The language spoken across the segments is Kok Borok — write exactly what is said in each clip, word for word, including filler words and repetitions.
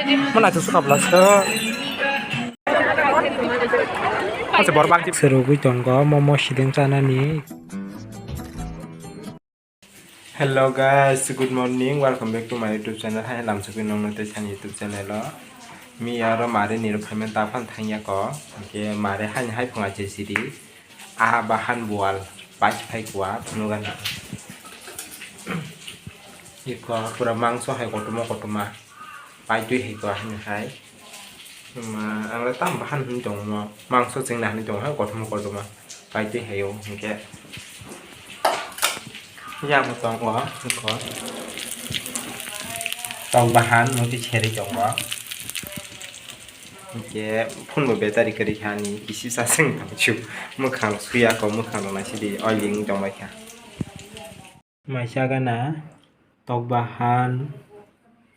Mona tu suka blas ko. Ase bor bang. Serugui tongo momo sideng chanani. Hello guys, good morning, welcome back to my YouTube channel. Hai lamsukui nongno tei sani YouTube channel o. Mi aro mare niro phaimani ta phano thangya ko. Hingke mare haini hai phunga chesiri. Aha bahan bual pai phai kua phunugani. Iko pura mangso hai kotorma kotorma. Paitwi hai kua hini hai. Ma, ang le tam bahan hini tongo. Mangso chengna hini tongo hai kotorma kotorma. Paitwi hai o hingke. Yang tongo, iko. Tong bahan, mungkin seri tongo. Hingke phone bo battery kwrwi kha ni kisi charging tongsu. Mwkhang suya ko, mwkhang rok naisidi oiling tongbai kha. Maisa gana tok bahan,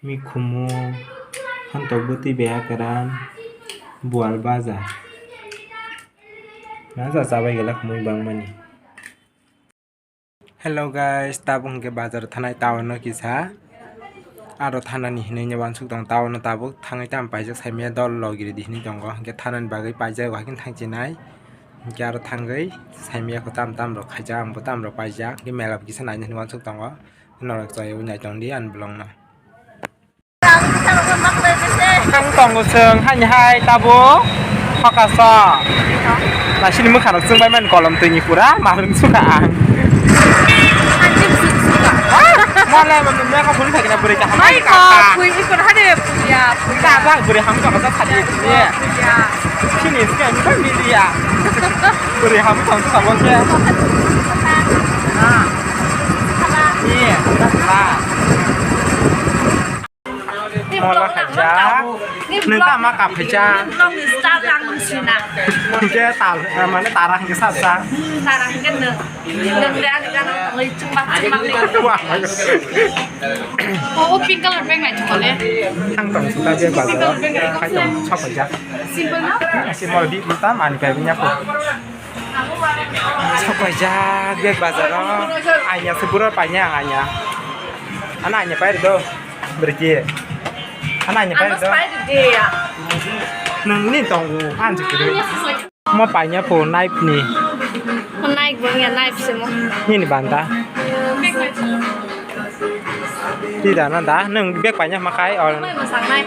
mikhumu, hantok bwtwi beya kwran, bual baja. Nasa chabai gela khumui bangmani. Hello guys, tabuk hwnkhe bazar thanai town no kisa. Aro thanani hinwi no uansuk tong town no tabuk thangwi tamo paijak saimaya dol logiri di hinwi tongo. Hwnkhe thanani bagwi paijak o haikhe thangchinai. Hwnkhe aro thangwi saimaya kho tam tam rok khaijak, ang bo tam rok paijak. Hwnkhe mela bo kisa naina hinwi uansuk tongo. Norok chaywi nai tongdi ani vlog no. Ang tongo chwng haini hai tabuk hokaso. Nasini mwkhang rok chwng bai mani kolom twi ni pura malung sukha ang. Mole mole mole ko phone thagina bwrwi kaham. Mai ko pui ikor hade ya. Ka ba bwrwi ham ko ka thadi ni. Ya. Sini ska ni ba media. Bwrwi ham ko ka bo se. Ah. Iya. Ah. Mola khaijak. Nini vlog, nini vlog ni star ang nung sina. Hingke tal, eh, mane tara hingke sasa. Tara hingke nung. Nung de ani gana tongwi chumbak chumbak ni. Wah. Oh, oh, pink color bag nai chukole. Ang tong suka je bazar. Pink color bag nai. Khai tong chok khaijak. Simple na? Simple di, tam ani kai nya ko. Sok khaijak bag bazar o. Anya se buro panya anya. Ana anya pai do. Berje. Ano ni tongo, han se kiri. Mo paina po knife ni. Mo knife bo ya, knife se mo. Nini banta. Ti da na da, nung bag paina ma kai or. Mai mo sang nai.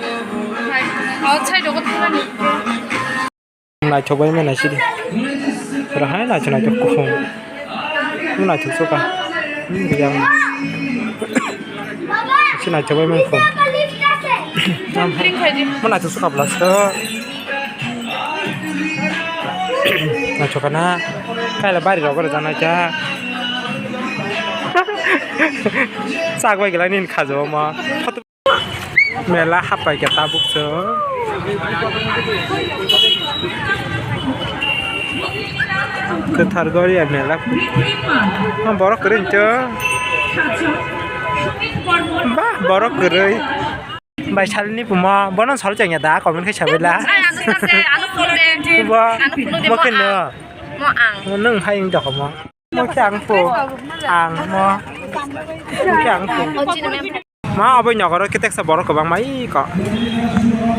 Oh, chai do ko thura ni. Naithok bai mano sidi. Pura hai naithok naithok kuphum. Mo naithok soka. Hmm, biyang. Si naithok bai mano khum. Mo naithok soka bwla so. Naithok kana. Kaila bari rok oro janai ta. Sak bai gila nin khajo ma. Mela hapai khe tabuk chwng. Kwthar Goria mela. Borok kwrwi chwng. Ba, borok kwrwi. Bai salni pumo, bono sal chengya da, comment khe sabai la. Ai, ano sase, ano phone de. Bo, ano phone de bo mo khe ang. No. Mo ang. Nung hai wng dokomo. Mo khe ang po. Ang mo. Mo khe ang po. Ma, obo nogoro khe teksa borok kwbangma iko.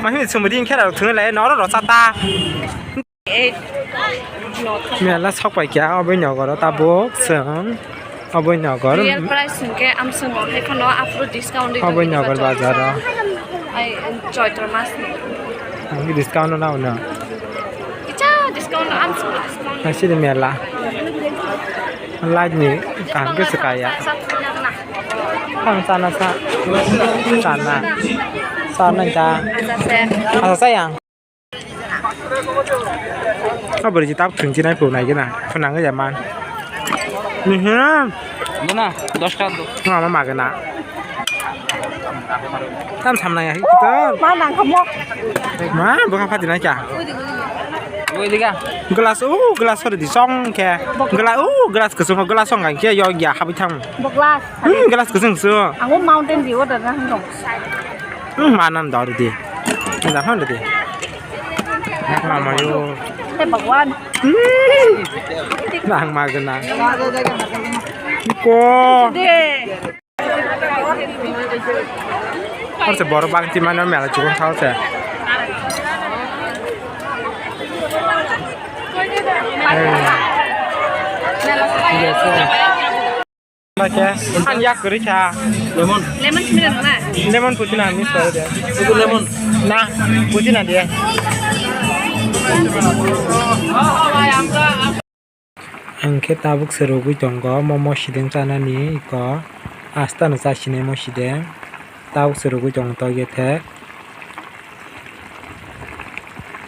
Ma hini sumudi hini khera rok thunglai noro rochata. Mela sok pai kha obo nogoro tabuk chwng obo nogor. Real price hwnkhe amsongo hai phano aphuru discount rwi obo tongwi nogor tongwi bazaro. Ai, Choitro mas ni. Ang discount no nao no. Kicha discount no amsongo discount. Nasi di mela. Light ni kaham khe swkaya. Ang chana sa. Chana. Chana ja. Asa se. Asa sa yang. Abo ri jita phung jinai phung nai gina. Phung nang ya man. Ni ha. Guna dos ka do. Nga ma magana. Tam sam nang ya. Ma nang kamo. Ma buka pati nai kya. Oi diga. Glass, oh, glass sore di song khe. Glass, oh, glass kesung, glass song kan khe yo ya habi thang. Glass. Hmm, glass kesung su. Ang mountain view da na hang dong. Hmm, manan dor di. Dah hon di. Mama yo. Hey, Bhagwan. Hmm. Nang magana. Ko. De. Hor se borok bangchi mano mela chukun thao se. Oke, an yak kwrwi kha. Lemon. Lemon simi rwna? Lemon puchina miss kore de. Itu lemon. Na, puchina de. Ang khe tabuk se rwgwi tongo, omo mosideng chanani iko. Astano chasinai mosideng. Tabuk se rwgwi tongo tokye thek.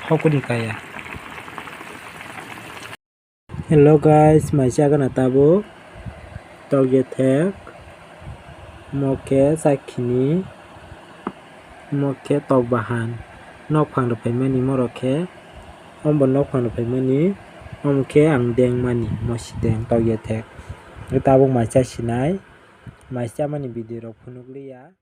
Hokuni kaya. Hello guys, mai chagana tabuk tokye thek. Mo khe chakhini. Omo khe tok bahan, nokphang rok phaimani, morok khe omo bo nokphang rok phaimani, omo khe ang dengmani, mosideng tokye thek. Tabuk mai chasinai, mai chamani video rok phunukliya.